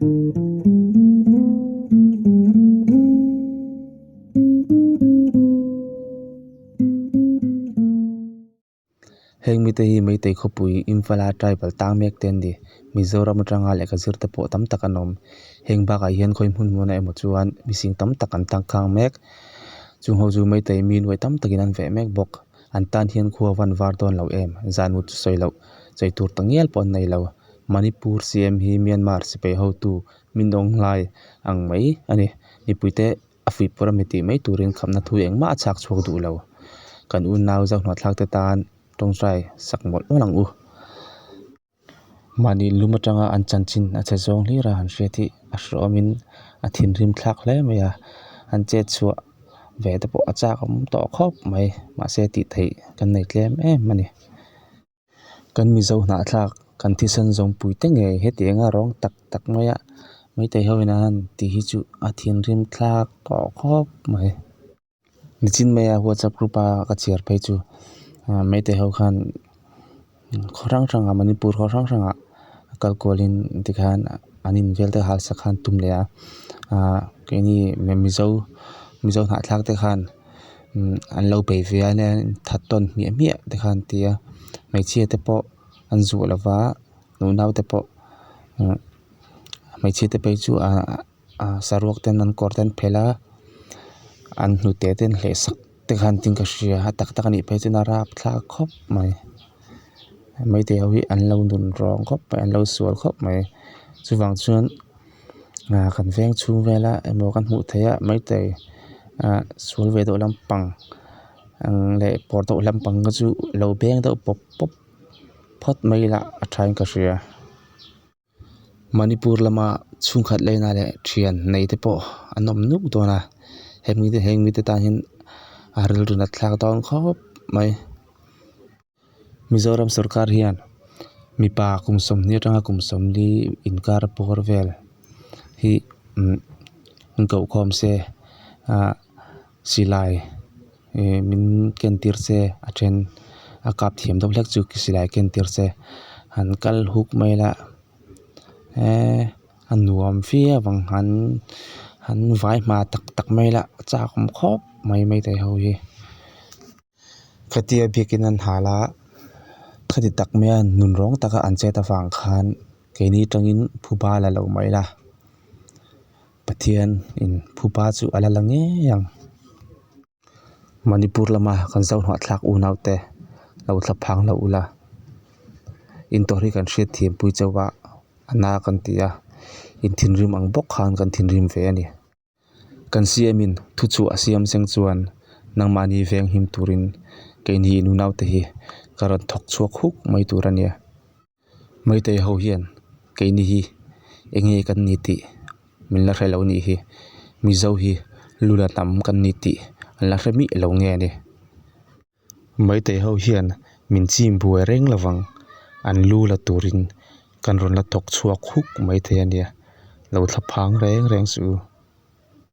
Heng mite hi Meitei khawpui Imphal-a tribal tang mek te an ni. Mizoram atanga lehkha zir te pawh tam tak an awm. Heng bakah hian khawi hmun hmunah emaw chuan mihring tam tak an tangkhang mek. Chung ho chu Meitei mi nuai tam takin an veh mek bawk. An tan hian khua van var dawn lo em? Zan mut chu sawi loh chei tur ta ngial pawh an nei lo. Manipur CM hi Myanmar sipai hotu min awng hlai ang mai a ni. Mipuite a fuihpawrh a mi tih mai turin khamna thu engmah a chhak chhuak duh lo. Kan unau zohnuahthlak te tan tawngtai sak mawlh mawlh ang u. Mahni lum atanga an chanchin a chhe zawng hlir a han hriat hi a hreawmin a thinrim thlak hle mai a, an chet chhuah ve te pawh a chak awm tawh khawp mai mahse tih theih kan nei tlem em a ni. Kan Mizo hnahthlak kan thisen zawngpui te ngei hetiang a rawng tak tak mai a Meitei ho in a han tih hi chu a thinrim thlak tawh khawp mai. Nichin maia whatsapp group a ka chhiar phei chu Meitei ho khan khaw hrang hrangah Manipur khaw hrang hrangah kal kualin tikhan an in vel te halsa khan tum leh a ahh keini Mizo Mizo hnahthlak te khan an lo bei ve a that tawn hmiah hmiah te khan an ti a hmeichhia te pawh an zuah lo va nunau te pawh hmeichhia te phei chu ahh saruak ten an kawr te an phelh a an hnute te an hleh sak te khan tin ka hria a tak tak a nih phei chuan a rapthlak khawp mai maitei ho hi an lo nun rawng khawp mai an lo sual khawp mai chuvang chuan ah kan veng chhung vela emaw kan hmuh theih a maitei ah sual ve deuh lampang ang leh pawr deuh lampang kha chu lo beng deuh pawp pawp phawt mai ila a tha in ka hria. Manipur lama chhungkhat lena leh thian nei te pawh an awm nuk dawn a hemi te heng mite tan hian a rilru nat thlak dawn khawp mai. Mizoram sorkar hian mipa kum sawmhnih atanga kum sawmli inkar bawr vel hi umm an koh khawm se ah silai ih min ken tir se a then a kap thiam deuh hlek chu silai ken tir se han kal huk mai la eee a nuam viau ang han han vai hma tak tak mai la a chak awm khawp mai maitei ho hi. Khatia biakin an hal a khati tak maia nun rawng taka an chet avang khan keini tangin phuba la lo mai la. Pathian in phuba chu a la la ngei ang. Manipur lama kan zohnuahthlak unau te lo thla phang lo ula in tawrh hi kan hriat thiam pui chauh a a na kan ti a in thinrim ang bawk khan kan thinrim ve a ni. Kan CM in thu chhuah a siam seng chuan nangmahni veng him turin keini in unau te hi ka rawn thawk chhuak huk mai tur a nia. Maitei ho hian keini hi eng nge kan ni tih min la hre lo nih hi Mizo hi lu la hnam kan ni tih an la hre miah lo nge a ni. Maitei ho hian min chim buai reng lovang an lu la turin kan rawn la thawk chhuak huk maithei a nia lo thla phang reng reng suh u.